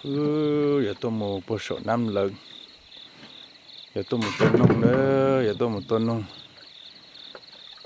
Wb yuav tuaj mus puag saum Nab Lawm, yuav tuaj mus tua noog na, yuav tuaj mus tua noog.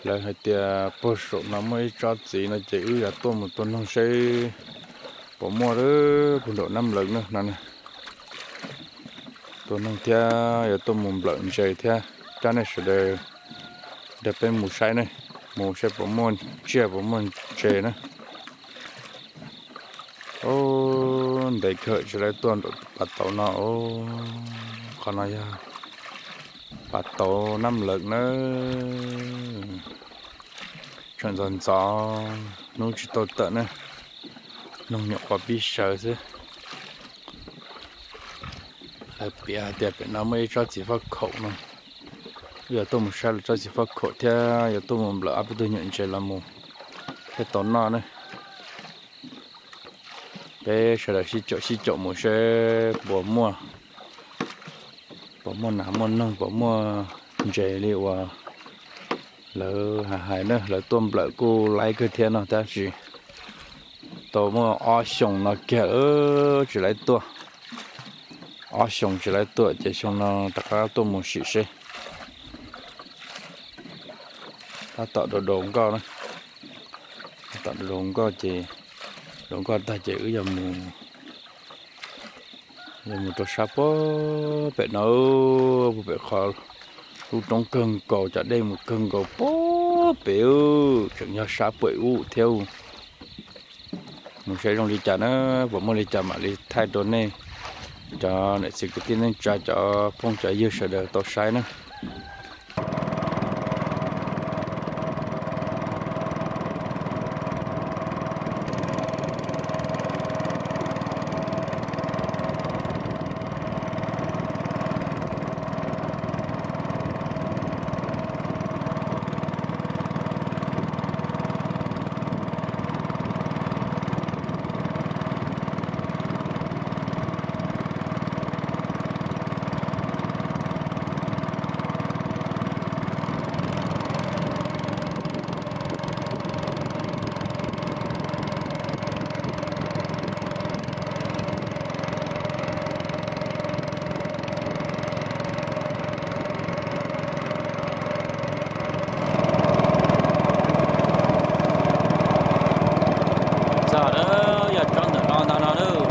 Lawv hais tias puag saum no muaj ib tsob txiv no ces wb yuav tuaj mus tua noog saib puas muaj puag nraum Nab Lawm na no. Tua noog thiab yuav tuaj mus nplawm ntses thiab, coj nej sawv daws nrog peb mus saib ne, mus saib puas muaj tsiaj puas muaj ntses na. Ub, ntev kawg tsis lawv tuaj nram pas tauv no. Qhov no yog pas tauv Nab Lawm na. Tseem ntxov ntxov, hnub tsis tau tawm na, noog nyuam qhuav pib sawv xwb. Lawv piav hais tias pem no muaj ib tsob txiv faj khaum no, wb yuav tuaj mus saib lawv tsob txiv faj khaum thiab yuav tuaj mus nplawm ob peb tug nyuam ntses los mus thiaj tau noj na. Peb sawv daws sib caum sib caum mus seb puas muaj, puas muaj nas muaj noog puas muaj ntses li uas lawv hais hais na. Lawv tuaj nplawm kuj laib kawg thiab no tab sis tau muaj ob xyoos no kiag tsis laib tuaj. Ob xyoos tsis laib tuaj ces xyoo no rov qab tuaj mus sim seb. Tab tom daus daus nkoj na, tab tom daus daus nkoj ces, daus nkoj tag ces wb yuav mus, yuav mus rau sab puag pem no, puag pem qhov lub roob kawg nkaus, cov dej mus kawg nkaus puag pem, tseem yog sab pem ub thiab. Mus saib zoo li cas na, puas muaj li cas mam li thaij rau nej cov niam txiv kwv tij neej tsa, cov phooj cov ywg sawv daws tau saib na. Txog lawm, yog tsob ntawm no ntag no lawm.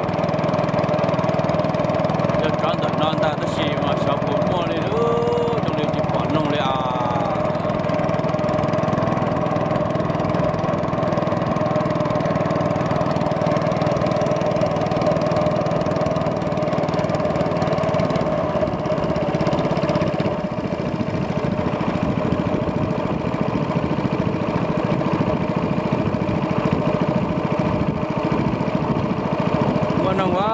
Yog tsob ntawm no ntag tab sis mas xyov puas muaj li lawm, zoo li tsis pom noog li os. Muaj noog a,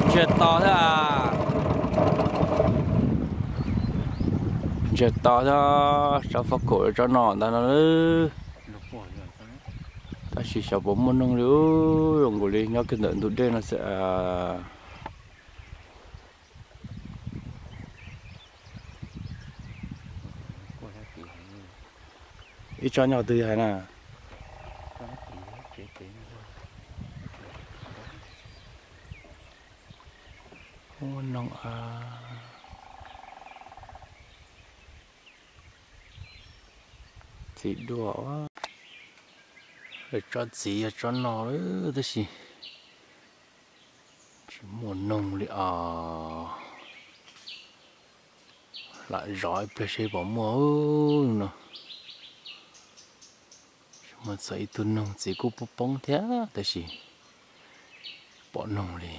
ntsiag to thiab a, ntsiag to thiab, tsob faj khaum tsob no ntag no. Tab sis xyov puas muaj noog li, zoo nkaus li nyob kiag ntawm ntug dej no xwb. Ib tsob nyob twg hais na? Muaj noog a. Txiv duaj, tsob txiv yog tsob no lawm tab sis tsis muaj noog li os. Lam zov ib pliag seb puas muaj no. Muaj txog ib tug noog, txiv kuj poob poob thiab tab sis pom noog li.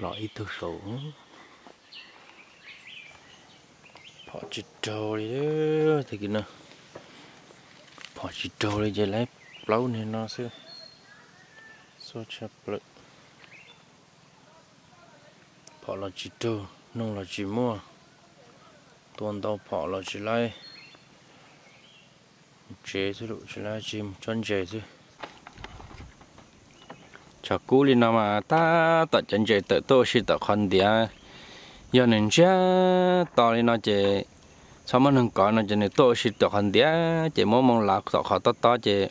Los ib tug saum, phom tsis raug li tag kis no. Phom tsis raug li ces laib plaub niag no xwb. Xua tshaj plaws. Phom los tsis raug, noog los tsis muaj, tua ntau phom los tsis laib. Mus tsev xwb, tsis laib tsis mus tsob ntses xwb. Tshav kub li no mas tab tom cov ntses tawm tuaj ua si tom qhov ntiav. Yog nws ntsiag to li no ces Txhob muab neeg kov no ces nws tuaj ua si tom qhov ntiav ces muab moo lav tom qhov tob tob ces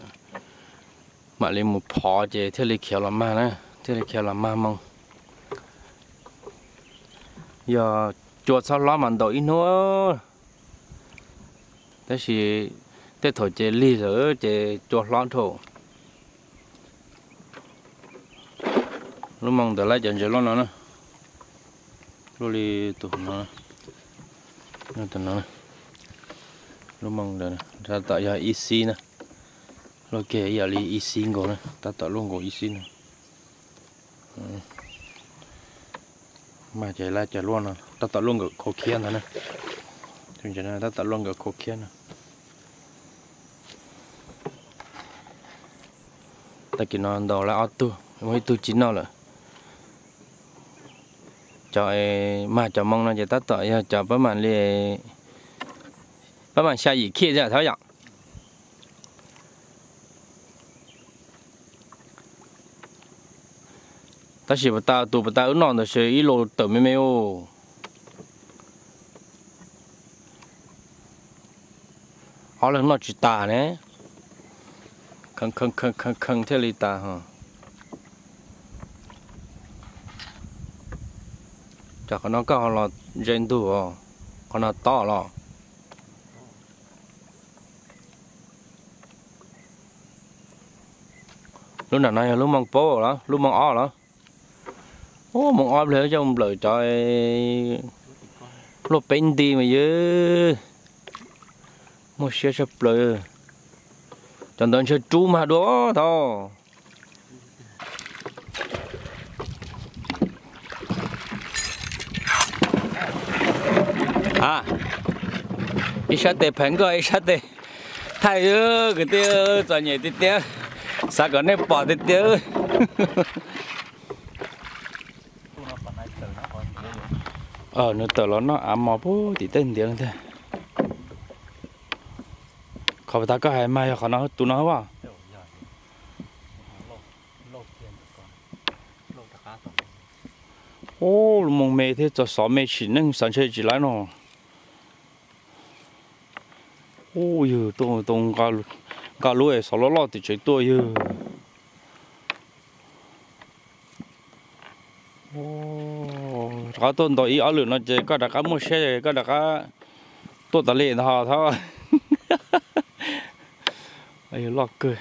mam li mus phov ces thiaj li khiav los mag na, thiaj li khiav los mag moo. Yog cua txhob hlob mas ntaus ib hnub, tab sis tej thaum ces lig lawm ces cua hlob dhau. Lub moo ntawd lawv cov ntses luaj no na, luaj li tus no, tus no, lub moo ntawd tab tom yog ib xib na, luaj kiag ib yam li ib xib nkaus na, tab tom luaj nkaus ib xib na. Mas ces lawv cov luaj no tab tom luaj nkawm khau khiab ntag na, tab tom luaj nkawm khau khiab no. Tag kis no ntaus lawv ob tug, muaj ib tug tsis noj lawm. Cov mag cov moo no ces tab tom yog cov pab mam li, pab mam xya yim khij thiab yom. Tab sis puas tas tus puas tas wb noj ntawd ces ib lo tawm me me ub. Ob leeg noj tsis tas ne, kheev kheev kheev thiaj li tas ho. Cov qhov no koj ho los ntse ntug, qhov no tob los. Lub nram no yog lub moo paub los lub moo ob los? Ub, moo ob pliag coj nplawm cov luaj peb nti mas yog muaj siab tshaj plaws. Cov ntawd ntshe rub mag dua tau. A, ib sab tes pheev koj ib sab tes thaij, kwv tij, txom nyem tiag tiag, xav kom nej pom tiag tiag. Nws tawm los noj av mos puag tim tej ntiav tiag. Qhov pas tas koj hais mas yog qhov no, tus no as? Ub, lub moo me thiab txog xov me tsim neej xav ntshe tsis laib no. Ub, yog tus nqa lub es xov loj loj tim tsev tuaj yog. Rov qab tuaj ntaus ib ob lwm no ces koj rov qab muaj siab, koj rov qab tuaj tas li ntag thab. Yog loj kawg.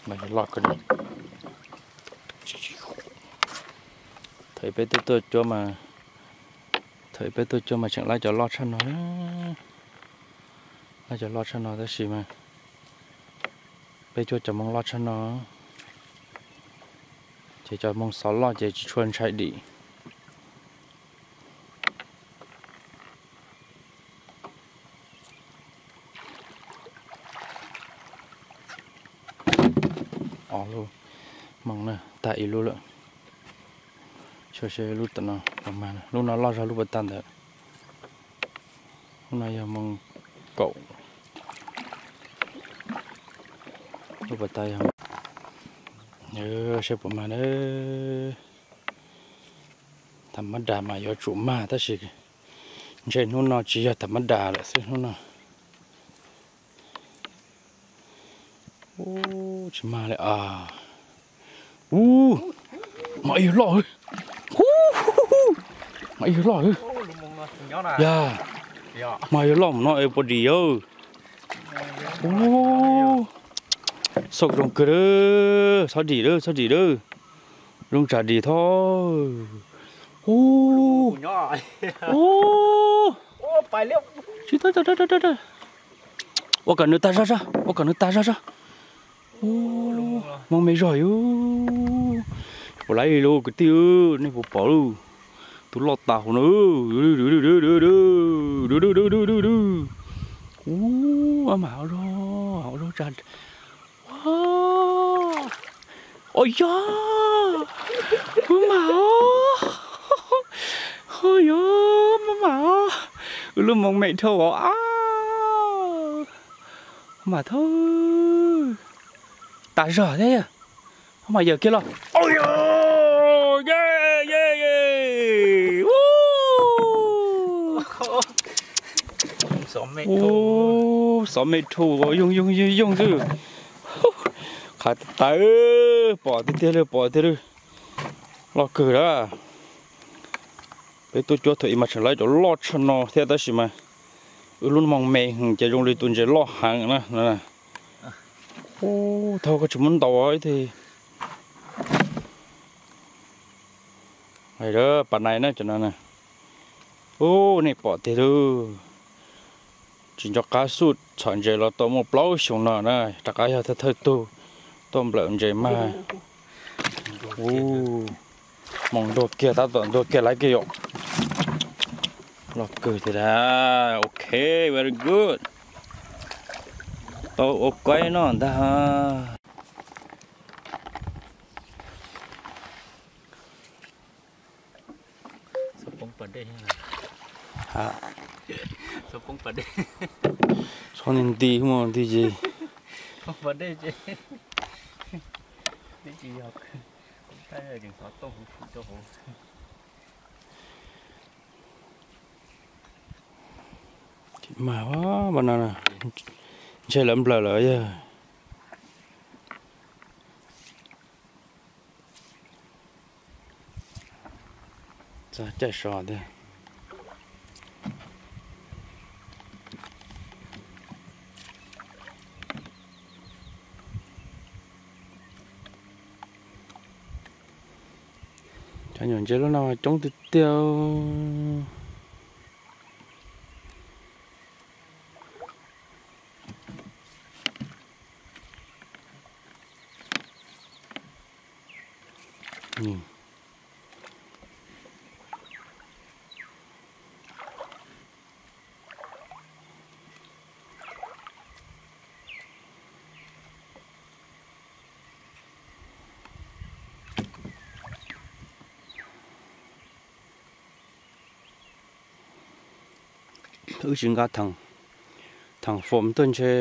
Loj kawg. Thaum peb tuaj cuab mas, thaum peb tuaj cuab mas tseem lab cov loj tshaj no, lab cov loj tshaj no tab sis mas peb cuab cov moo loj tshaj no, ces cov moo xov loj ces tsis tshua ntshai dim. Ob lub moo na, tag ib lub lawm. Xyov seb lub tom no puas mag, lub no loj zog lub puas tag ntawd. Lub no yog moo kaum, lub puas tag yog, seb puas mag na. Tham mab das mas yuav tsum mag tab sis ntshe hnub no tsis yog tham mab das lawm xwb hnub no. Ub, tsis mag li as. Ub, mas ib yawg loj, ub, mas ib yawg loj, yog, mas ib yawg loj mus no es puas dim yawg. Ub, xauj zoo kawg, txhob dim lawm, txhob dim lawm, zoo tsam dim thab. Ub, ub, tsis, ua kom nws tag zog tso, ua kom nws tag zog tso. Moo me zog yus, puas laib li lauj kwv tij, nej puas pom lauj, tus loj tas hauv no. Ub, mas ua luaj, ua luaj tsa. Ua, ua yog, maj mam os, ua yog, maj mam os, wb lub moo me dhau os a, maj mam thab, tas zog thiab, maj mam yawm kiag los, ua yog, ye ye ye, ub. Ub, xov me rhu yoog yoog yoog yoog xwb. Qhav tawv, pom tiag tiag li, pom tiag li. Loj kawg lawm. Peb tuaj cuab thaum ub mas tseem lawv cov loj tshaj no thiab tab sis mas wb lub moos me heev ces zoo li tus ntses loj heev na. Ub, thaub koj tsis muab ntaus ib teg. Hais rau pas nais na cov no na. Ub, nej pom tiag lauj. Tsis nco qab xub txhom ntses los tau muaj plaub xyoos no na, rov qab yog thawj thawj tug tuaj nplawm ntses mag. Ub, moos ntuag kiag, tab tom ntuag kiag lawm kiag yom. Loj kawg tiag tiag. Ok, very good. Tau ua kaib noj ntag. Txhob poob pas dej. Ha, txhob poob pas dej. Txhob nti nti mus nti ces poob pas dej ces twb tsis yog, kuv tab tseem xov tooj huv si rau hauv. Mas ua no, ntshe lawv nplawm lawm yog. Txog caij so tiag. Cov nyuam ntses lub no coob tiag tiag. Wb tsis nqa thaam foom tuaj ntshe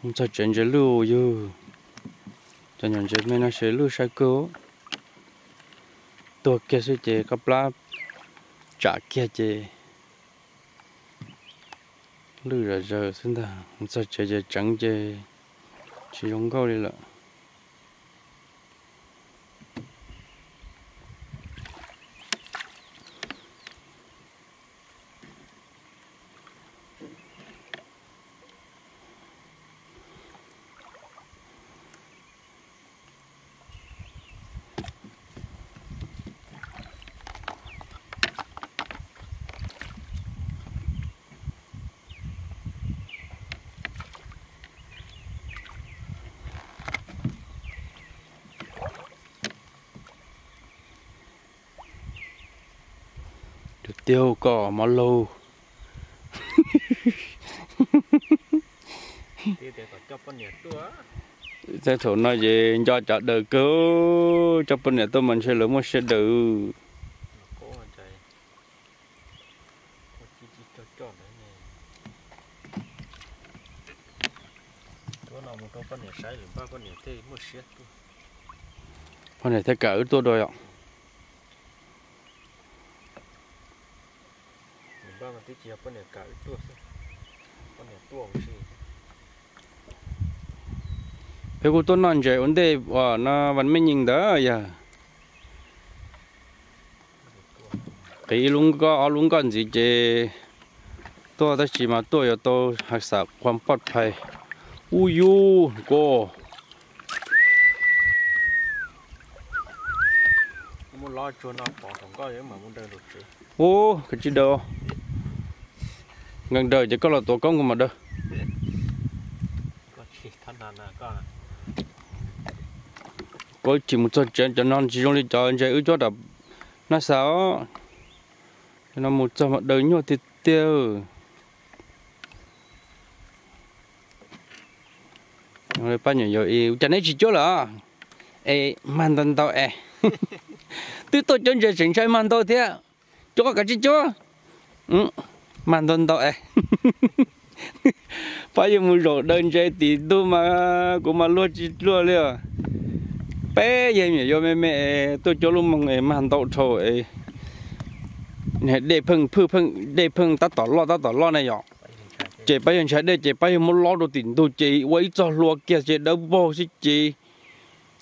mus txog tsev ntses lwj yug. Cov nyuam ntses me no ces lwj sai kawg. Tuag kiag xwb ces koj plab tsam kiag ces lwj zom zaws xwb ntag. Mus txog tsev ces tseev ces tsis zoo nkauj li lawm. Tus tiag koj mov laug. Thaum no ces nco cov daws kawg, coj poj niam tuaj mas ntshe lawv muaj siab daws. Poj niam thiaj kam wb tuaj dua yom. Peb kuj tuaj noj ntses ua ntej uas no vas mej nyees ntawd yog. Qiv ib lub nkoj ob lub nkoj ntxiv ces tuaj tab sis mas tuaj yuav tau has xav quas poj phais. Ub yub koj. Ub, koj tsis daws. Nkees daws ces koj los tuav koob kuv mam daws. Koj tsis mus txog tsev cov no tsis zoo li cov ntses wb cuab nram Naj Xas os. Cov no mus txog mas daws nyuaj tiag tiag. Pab nyuam yaus, cas neb tsis cuab lawm? Es mag ntau ntau es. Twb tuaj cuab ntses tseem ntshai mag ntau thiab. Cuab kav tsij cuab. Mag ntau ntau es. Pab yuav mus zaum daws ntses tim ntug mas kuv mas luag tsis luag li os. Peb yog me nyuam yaus me me es tuaj cuab lub moos es mag ntau dhau es. Dej pheej phwj, dej pheej tab tom loj tab tom loj na yom. Ces pab yawg ntshai dej ces pab yawg muab lob rau tim ntug ces ua ib txoj hlua kiag ces dawb paug xwb ces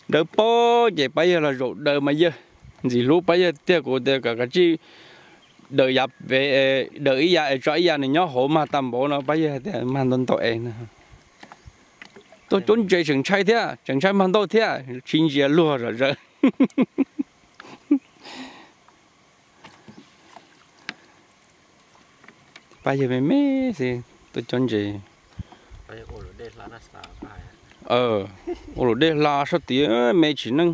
dawb paug ces pab yawg los zaum daws mas yawg ntxim hlub pab yawg tiag, kuv tias kom kav tsij daws yav pem, daws ib yav es tso ib yav nws nyob hauv mag tag npaum no, pab yawg tias mag ntau ntau es no. Tuaj cuab ntses tseem ntshai thiab, tseem ntshai mag ntau thiab, tsis ntsia luag zom zaws. Pab yawg me me xwb tuaj cuab ntses. Ua luam dej hla sab tid me tsis neej.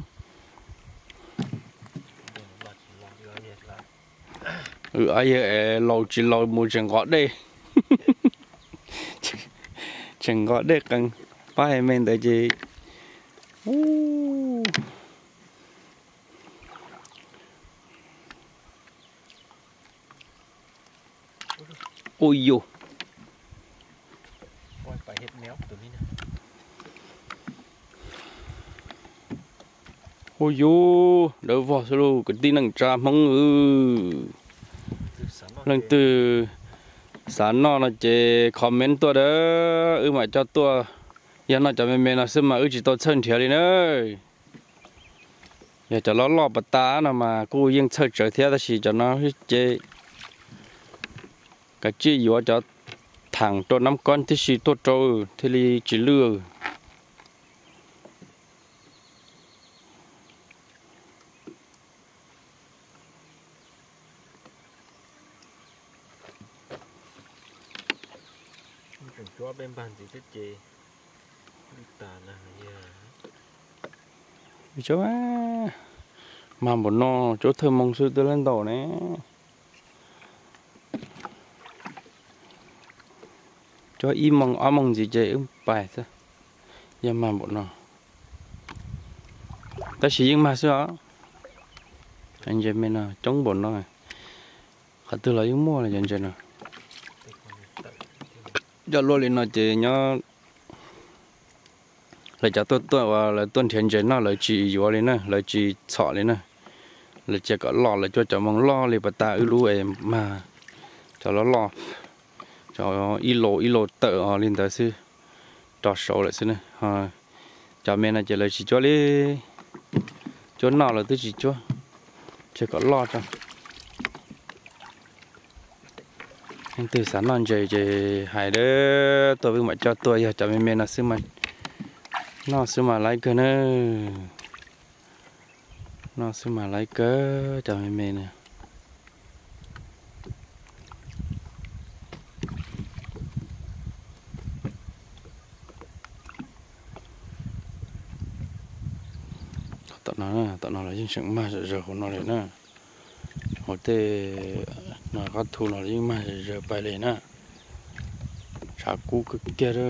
Yawg laus tsis laus mus tseem nqos dej, tseem nqos dej qees. Pab me ntawd ces ui yus. Ui yus, dawb vog xwb lauj kwv tij neej tsa Hmoob. Leej twg xav noj no ces comment tuaj dawb. Wb mam coj tuaj. Yog noj cov me me no xwb mas wb tsis tau txhawj nrhiav li na. Yog cov loj loj pas tas no mas kuj yeej txhawj tsawv thiab tab sis cov no ces kav tsij yuav cov tham rau nab kob tib si tuaj rau thiaj li tsis lwj. Mag npaum no cuab thawj moo xwb twb lab ntaus ne. Cuab ib moo ob moo ntxiv ces wb pais xwb. Yog mag npaum no, tab sis yeej mag xwb os. Ntses me no coob npaum no, qhov twg los yeej muaj li cov ntses no. Coj luaj li no ces nyob lawv cov tuaj tuaj uas lawv tuaj nrhiav ntses noj lawv tsis yuav li na, lawv tsis txhom li na. Lawv cia kom loj, lawv cuab cov moo loj li pas tas wb lub es mag, cov loj loj, cov ib lo ib lo tawm os li ntawd xwb, rau saud lawm xwb na. Cov me no ces lawv tsis cuab li, cuab noj lawv twb tsis cuab, cia kom loj tso. Leej twg xav noj ntses ces hais dawb, tuaj wb mam coj tuaj, yog cov me me no xwb mas noj xwb mas laib kawg na. Noj xwb mas laib kawg cov me me na. Tom no, tom no los yeej tseem mag zom zaws hauv no li na. Hauv tej no qab thu no los yeej mag zom zaws pais li na. Tshav kub kawg kiag a.